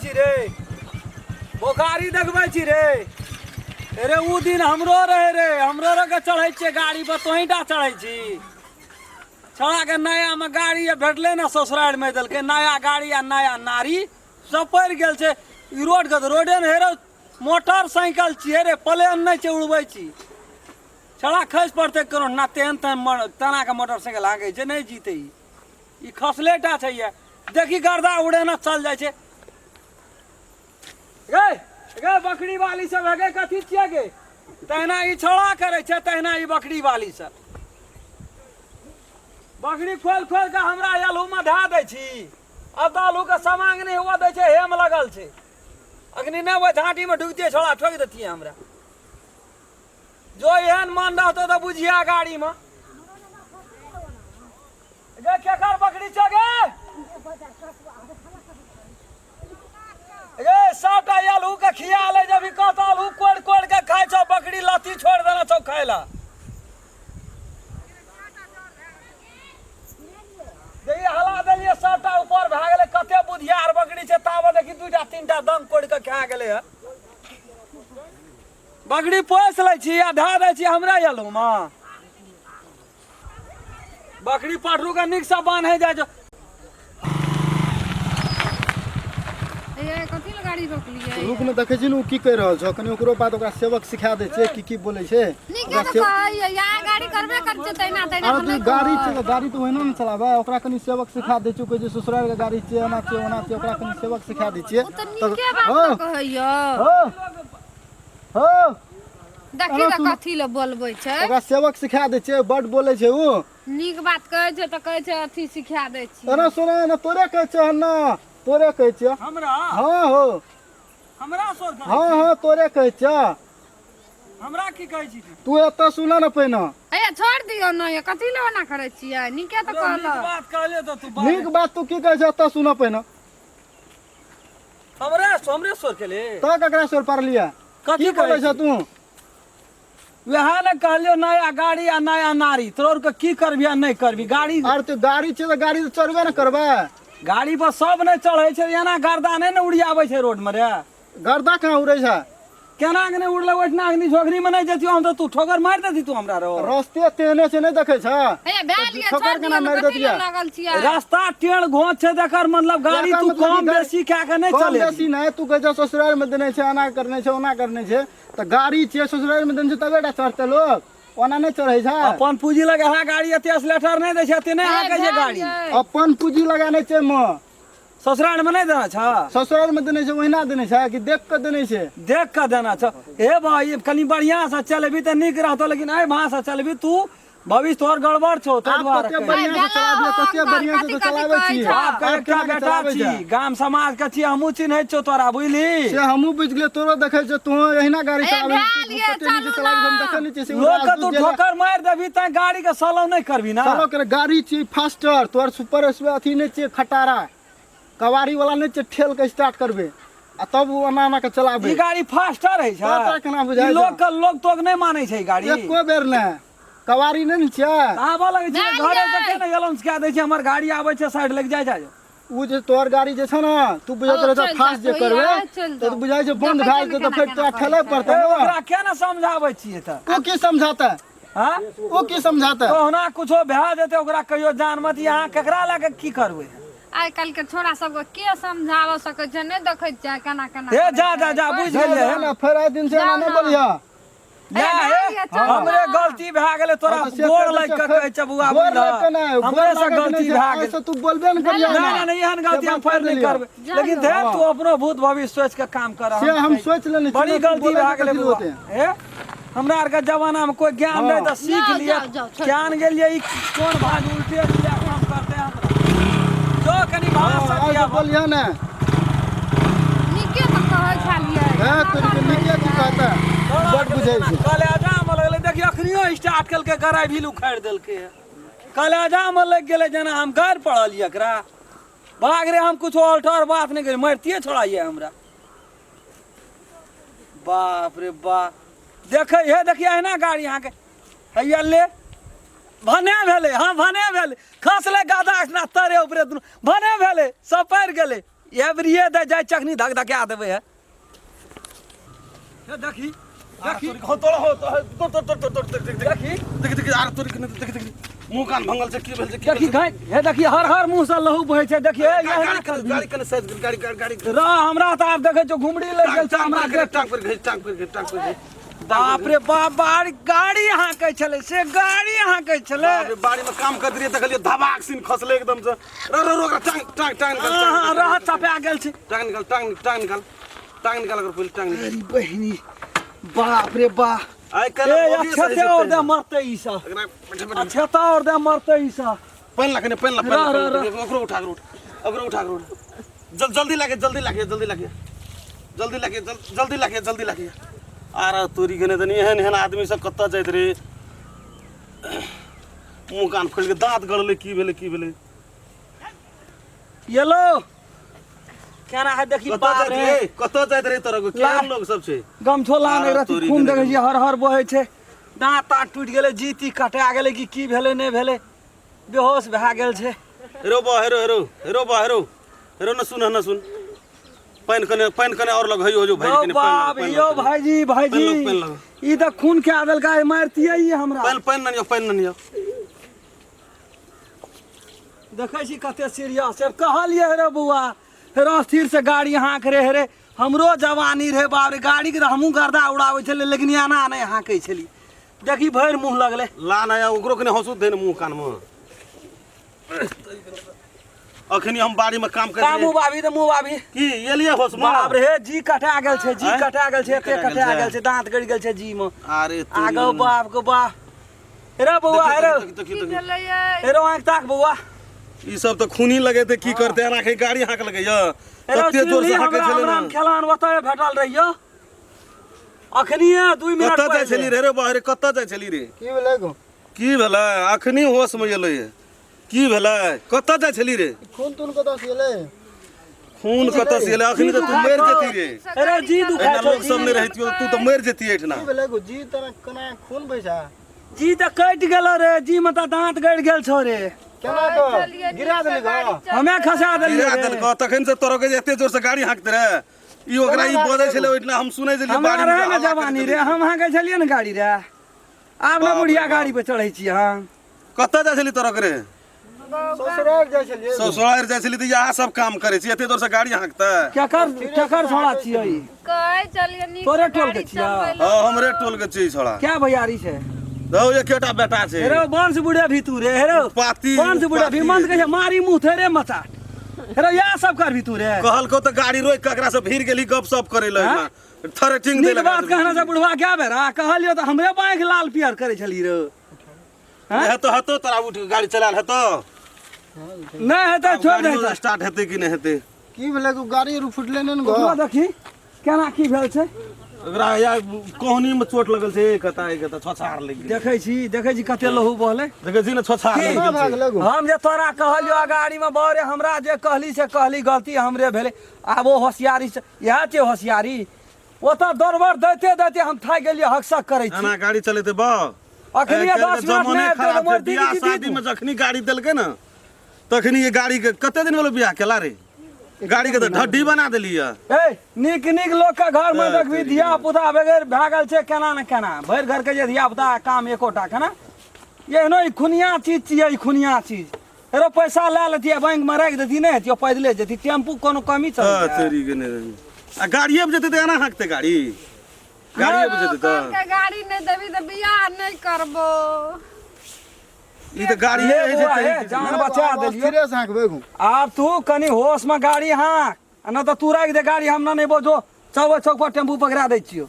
छी रे बोखारी देखबै छी रे अरे उ दिन हमरो रहे रे हमरो रह के चढ़ै छियै गाड़ी पर तोहीं टा चढ़ै छी छौड़ा के नया में गाड़ी भेटलै ने ससुरारि में देलकै नया गाड़ी आ नया नारी सब पड़ि गेल छै ई रोड के तऽ रोडे ने हेरो मोटरसाइकिल छियै रे प्लेन नहि छै उड़बै छी छौड़ा खसि पड़तै कोनो ना तेहन तेहन तेना के मोटरसाइकिल हाँकै छै नहि जीतै ई ई खसले टा छै ये देखी गर्दा उड़ेना चल जाइ छै गे गे बकरी वाली सब है गे कथी छियै गे तहिना ई छौड़ा करै छै तहिना ई बकरी वाली सब बकरी खोलि खोलि कऽ हमरा आलूमे धए दै छी अब तऽ आलूके समांग नहि हुअ दै छै हेम लगल छै अखनी नहि ओहि झाँटीमे ढुकितियै छौड़ा ठोकि दैतियै हमरा जो एहन मन रहतौ तऽ बुझिया गाड़ीमे गे केकर बकरी छौ गे गे सबटा आलू के खिया ले जब कहत आलू कोड़ कोड़ के खाइ छौ बकरी लत्ती छोड़ देना छौ खाइ ला देखी हला देलियै सबटा ऊपर भए गेलै कते बुधियार बकरी छै ताबे देखी दूटा तीनटा दम कोड़ि के खा गेलै हँ बकरी पोसि लै छी आ धए दै छी हमरा आलूमे बकरी पठरू के नीक से बान्हे जाइ छौ ए कथी लए गाड़ी रोकलियै रुक ने देखै छी ने ओ की कहि रहल छौ कनि ओकरो बाद ओकरा सेवक सिखा दै छियै की की बोलै छै नीके तऽ कहैया यहाँ गाड़ी करबे कर छै तहिना तहिना अरे तू गाड़ी छै तऽ गाड़ी तऽ ओहिना ने चलाबै ओकरा कनि सेवक सिखा दै छियै कहै छै ससुराल के गाड़ी छियै एना छियै ओना छियै ओकरा कनि सेवक सिखा दै छियै ओ तऽ नीके बात हँ। ने कहैया हो हो देखी तऽ कथी लए बोलबै छै ओकरा सेवक सिखा दै छियै बड बोलै छै ओ नीक बात कहै छै तऽ कहै छै अथी सिखा दै छी एना सुना ने तोरे कहै छियौ हन ने तोरे कहै छियौ हमरा हँ हो हमरा सोर करै हँ हँ तोरे कहै छियौ हमरा की कहै छी तू तू एतऽ सुन ने पहिने ए छोड़ दियौ ने ये कथी लए ओना करै छियै नीके तऽ नीक कहलक बात कहलियै तऽ तू बात नीक बात तू की कहै छै एतऽ सुन पहिने हमरे हमरे सोर केले तऽ ककरा सोर पारलियै कथी की बोलै कहै छ तू वएह ने कहलियौ नया गाड़ी आ नया नारी तोर के की करबी आ नहि करबी गाड़ी अरे तू गाड़ी छै तऽ गाड़ी तऽ चढ़बे ने करबै गाड़ी पर सब नहि चढ़ै छै एना गर्दा नहि ने उड़ियाबै छै रोड मे रे गर्दा कहाँ उड़ै छै केना के नहि उड़लै ओहिठिना अखनी झोकरी मे नहि जैतियौ हम तऽ तू ठोकर मारि देती तू हमरा रो रस्ते तेहने छै नहि देखै छ हे भए लिअ ठोकर छोड़ केना दियौ ने मारि कथी लए देतियै? लागल छियै रास्ता टेढ़ घोंच छै तकर मतलब गाड़ी एकर तू मतलब कम कि गाड़ी- बेसी कए के नहि कम चले बेसी नहि तू कहै छ ससुराल मे देने छै एना करने छै ओना करने छै तऽ गाड़ी छियै ससुराल मे देने छै तबे टा चढ़तै लोक ओना नहि चढ़ै छै अपन पूंजी लगा गाड़ी एते एक्सलेटर नहि दै छै एते नहि हाँकै छै गाड़ी अपन पूंजी लगाने छै म ससुराल मे नहि देना छ ससुराल मे देने छै ओहिना देने छै कि देख कऽ देने छै देख कऽ देना छ हे भाई कनि बढ़िआँ से चलेबी तऽ नीक रहतौ लेकिन एहि भाँ से चलेबी तू भविष्य तोहर गड़बड़ छौ ताहि आब दुआरे कते कहै बढ़िआँ से चलाबियै कते बढ़िआँ से तऽ चलाबै छी बाप के आब एकटा केना के बेटा चलाबै छी छै गाम समाज के छी हमहूँ चिन्है छियौ तोरा बुझली से हमहूँ बुझि गेलियै तोरो देखै छियौ तोहूँ एहिना गाड़ी ए, चलाबै भए छी, लिअ, कते नीक से चलू चलाबै छी, हम ना। देखै नहि छियै से लोक के तू राजदूत जेला- ठोकर मारि देबी तैं गाड़ी के सलाव नहि करबी ना चलो के गाड़ी छी फास्टर तोहर सुपर अथी नहि छियै खटारा कवारी वाला नहि छियै ठेल के स्टार्ट करबे आ तब ओ एना एना के चलाबे ई गाड़ी फास्टर है छै तोरा केना बुझाइ ई लोक के लोक तोक नहि मानै छै ई गाड़ी एको बेर नहि कवारी नहि ने छियै आबऽ लगै छै नहि घरे से यै। केना एलौंस कए दै छै हमर गाड़ी आबै छै साइड लागि जाइ छै ओ जे तोहर गाड़ी जे छै ने तू बुझैत हँ, रहै चलि फास्ट जे जा, करबे तू चलि तऽ जाउ। बुझाइ छै बंद देखै भए छियै जेतै तऽ ने फेर केना तोरा केना ठेले करै पड़तै ए, ने ओकरा केना समझाबै छियै तऽ ओ की समझाता हाँ ओ की समझाता कहुना कुछो भए जेतै ओकरा कहियो जान मत अहाँ केकरा लए के की करबै आइ काल्हि के छोरा सबके के समझाबऽ सकै छै नहि देखै छियै केना केना हे करै जा छै। जा जा बुझि जा गेलियै जा ने फेर आइ दिन से एना नहि बोलिह जा ए, हे भए चल हमरे ना। गलती भए गेलै तोरा हँ, तऽ से गोर कहि लागि दै कऽ छै, कहै छै बौआ गोर बुझलह लागि कऽ नहि, गोर हमरे से लागैके गलती नहि छै, भए गेल आइसँ तू बोलबे ने करियह नहि नहि नहि एहन गलती से हम बात फेर नहि करि लिअ। करबै जा लेकिन यौ। धैर तू अपनो भूत भविष्य सोचि कऽ काम कर से हम सोचि लेने छी बड़ी ने, तू गलती बोलै भए के गेलै कथी बौआ होतै? हे हमरा आरके जमानामे कोइ ज्ञान हँ। रहै तऽ सीख जाउ, लिअ जाउ, जाउ, छोड़ि ज्ञान गेलियै ई कोन भाज उल्टे सीधा काम करतै हमरा जो कनि भाषण हँ, आइसँ दिअ बोलिह ने नीके तऽ कहै छलियै हे तोरी के नीके की कहता बड बुझै छै कलेजा मे लगलै देखियौ अखनियो स्टार्ट केलकै गराइ भी उखाड़ि देलकै हँ कलेजा मे लागि गेलै जेना हम गारि पढ़लियै एकरा भाग रे हम कुछो अल्टर बात नहि करी मारितिये छोड़ाइए हमरा बाप रे बाप देखै हे देखिए अहिना गाड़ी अहाँके हैया ले भने भेलै हँ भने भेलै खसलै गदा ना तरे ऊपरे दुनू भने भेलै सब पड़ि गेलै एबरिए दे जाइ चखनी धक धका देबै है। हे देखी देखी। हो तोड़ हो तोड़ तोड़ तोड़ तोड़ तोड़। देख। देखी। देख देख, आर तोरी के देख देख, मुंह कान भंगल छै, की भेल छै? की देखी भेल छै? घाइ हे देखी, हर हर मुंह से लहू बहै छै। देखी हे। गाड़ी कने, गाड़ी कने साइज, गाड़ी गाड़ी गाड़ी। रह, हमरा तऽ आब देखै छौ घुमड़ी लागि गेल छै हमरा। टांग टांग पर घिच, टांग पर घिच, टांग पर घिच। बाप रे बाप, बाड़ी गाड़ी हाँकै छलै से, गाड़ी हाँकै छलै। बाप रे, बाड़ी में काम करैत रहियै, देखलियै धबाक सीन खसलै एकदम से। रो रो रो, टांग टांग टांग निकाल। हाँ, रह, चपा गेल छै। टांग निकाल, टांग टांग निकाल, टांग निकाल अगर पहिले टांग निकाल। अरे बहिनी, बाप रे बाप। आइ ए काल्हि मोदी अक्षते सही और छै। दे मरतै ई सब। एकरा बैठ बैठ। अक्षता और दे मरतै ई सब। पानि ला कने, पानि ला, पानि रह, ला। रह, पानि ओकरो उठा, ओकरो उठा, ओकरो उठा, ओकरो उठा। जल्दी लागे, जल्दी लागे, जल्दी लागे, जल्दी लागे, जल्दी लागे, जल्दी लागे। आर तोरी गेने तनी एहन एहन आदमी सब कतऽ जाइत रे? मुँह कान खोलि के दाँत गड़लै, की भेलै, की भेलै? येलो केना है देखी। कतऽ बाप जाइत रे। रे? कतऽ जाइत रे तोरा? केहन लोग सब छै? गमछो लाने आर रहती तोरी खून गेने। देखै छियै हर हर बहै छै। दाँत ताँत टूटि गेलै, जीती कटा गेलै कि की भेलै नहि भेलै, बेहोश भए गेल छै। हेरो बा, हेरो हेरो हेरो बा, हेरो हेरो, न सुन, न सुन, पानि कने, पानि कने और लग हइयो जो भाई यौ कने पानि बाप लग, पानि यौ लग, भाईजी भाईजी। पानि लग, पानि लग। ई तऽ खून खा देलकै, मारतियै ई हमरा। पानि पानि ननियो, पानि ननियो। देखै छी कते सीरियस छै। कहलियै रे बौआ, हेरो स्थिर से गाड़ी हाँक रे। हेरे हमरो जवानी रहे बाप रे, गाड़ीके तऽ हमहूँ गर्दा उड़ाबै छलियै, लेकिन एना नहि हाँकै छलियै। देखी भरि मुँह लगलै। ला ना, ओकरो कने हंसू दे ने मुँह कान में। अखनी हम बाड़ी में काम का कर मुँह बाबी तऽ मुँह बाबी की एलियै होश में? बाप रे, हे जी कटा गेल छै, जी आँय? कटा गेल छै। जी एते कटा गेल कटा छै? गेल छै, दाँत गड़ि गेल छै जी मे। अरे तोरी। आगो बाप गो बाप, हेरो बौआ हेरो। देखियौ, की देखियौ, देखियौ। भेलै यै? हेरो आँखि ताक बौआ। ई सब तऽ खूनी लगेते, की करते? एना के गाड़ी हाँक लगैया? हेरो तते जोर चिल्ली से हाँकै हमरा छलै हमरा ने। खेलान ओतऽ भेटल रहियो अखनिए 2 मिनट कतऽ जाइ पहिले। छली रे? रे बाहरे कतऽ जाइ छली रे? की भेलै गो? की भेलै? अखनी होश में एलै। की भेलै? कतऽ जाइ छली रे? खून तून कतऽ से एलै? खून कतऽ से एलै? अखनी तऽ तू मरि जेती रे। अरे जी दुखाइ एना छौ लोक सब जी। नहि रहितियो, तू तऽ मरि जेती एहिठिना। की भेलै गो? जी तोरा केना खून बैसा? जी तऽ कटि गेलो रे, जी मे तऽ दाँत गड़ि गेल छौ रे। केना चलियै, कऽ गिरा नीक से देली गाड़ी गो? चलबै। हमे खसा देलियै गिरा रे। देलकौ तखन से तोरो के जे एते जोर से गाड़ी हाँकते रहे ई, ओकरा ई बजै छलै ओहिठिना, हम सुनै छलियै हमरा बाड़ी मे रहै ने हल्ला करैत जवानी रे, छलै। हम हाँकै छलियै ने गाड़ी रे। आब ने बाप रे बुढ़िया बाप। गाड़ी पे चढ़ै छियै हम। कतऽ जाइ छली तोरो के रे? ससुराल जाइ छलियै। ससुरारि जाइ छली तऽ इएह सब काम करै छी, एते जोर से गाड़ी हाँकतै? केकर केकर छोड़ा छियै ई? कहै चलियै नीक तोरे से टोल के गाड़ी छियै? चलबै लए। हँ, हमरे टोल के छी छोड़ा। क्या भैयारी छै? रौ, एकेटा बेटा छै। हेरो वंश बुढ़े भी तू रे, हेरो पाती वंश बुढ़े भी मन कहै छै मारी मुँह थे रे मचा। हेरो इएह सब करबी तू रे? कहलकौ तऽ गाड़ी रोकि कऽ एकरा से भीड़ गेली गप सप करै लए, हाँ? थरेटिंग दै नीक बात कहना से बुढ़वा क्या बेरा कहलियो तऽ हमरे बाँखि लाल पियर करै छली रे। हाँ? हेतो हेतो, तोरा उठ के गाड़ी चलायल हेतो? नहि हेतै, छोड़ि दे। स्टार्ट हेतै कि नहि हेतै? की भेलै गो? गाड़ी आर फुटलै नहि ने गो? ओकरो देखी केना की भेल छै। ओकरा या कोहनी में चोट लगल छै, एक कता एक कता छछार लागि गेल। देखै छी, देखै छी कते लहू बहलै। देखै छी ने, छछार लागि केना गेल भए छै। गेलै गो? हम जे तोरा कहलियो गाड़ी में बरे, हमरा जे कहली से कहली, गलती हमरे भेलै। आब ओ होशियारी से इएह छै होशियारी। ओतऽ दौड़बड़ दैते दैते हम थाकि गेलियै, हकसक करै छी। एना गाड़ी चलेतै बा? अखनी आइ काल्हिके 10 मिनट जमाने नहि हेतै तऽ खराब छै। मोर दीदी बियाह की शादी में जखनी गाड़ी देलकै ने तखनी ये गाड़ी के कते दिन भेलो बियाह केला रे, गाड़ी के तऽ ढड्डी बना देली ये। ए नीक नीक लोक के घर में देखबी धिया पुता बगैर भए गेल छै केना ने केना, भरि घर के जे धिया पुता काम एकोटा केना। एहनो ई खुनिया चीज छियै, ई खुनिया चीज। हेरो पैसा लए लेतियै, बैंक में राखि देती, नहि हेतियै पैदले जेती। टेम्पू कोनो कमी तऽ चलै? तेरी के नहि रही। आ गाड़िए पर जेतै तऽ एना हाँकतै गाड़ी? गाड़िए पर जेतै तऽ कहलकै गाड़ी नहि देबी तऽ बियाह नहि करबो। ई तऽ गाड़िए ले होइ छै बौआ, तेरी हे, के। जान बचा देलियौ। स्थिरे से हाँकबै गो। आब तू कनि होश में गाड़ी हाँक आ नहि तऽ तू राखि दे गाड़ी, हम नहि नेबो। जो चल ओहि चौक पर टेम्पू पकड़ा दै छियौ।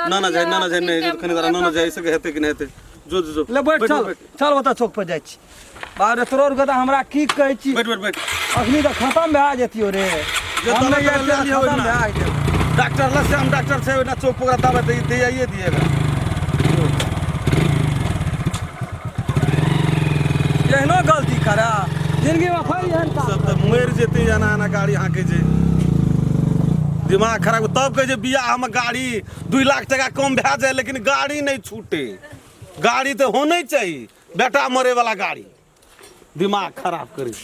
ना ना जाय, ना ना जाय, नहि कनि जरा, ना ना जाय सके हेतै कि नहि हेतै। जो जो जो। ले बैठ, चल बैठ। चल ओतऽ चौक पर जाइ छी। बाप रे, तोरो के तऽ हमरा की कहै छी। बैठ बैठ बैठ। अखनी तऽ खतम भए जेतियौ रे। जे हम दवाइ नहि तवाइ लए आबितियै तऽ लिहौ खतम ओहिना। भए जेतै। डॉक्टर लग श्याम डॉक्टर छै ओहिना चौक पर, ओकरा दवाइ दे दियाइए दिएगा। एहनो गलती करा जिंदगी में फेर एहन काम सब तऽ मरि जेतै एना एना गाड़ी हाँकै छै, दिमाग खराब। तब कहै छै बियाह में गाड़ी 2 लाख टका कम भए जाए लेकिन गाड़ी नहि छूटे। गाड़ी तऽ होना चाही, बेटा मरे वाला गाड़ी। दिमाग खराब करै।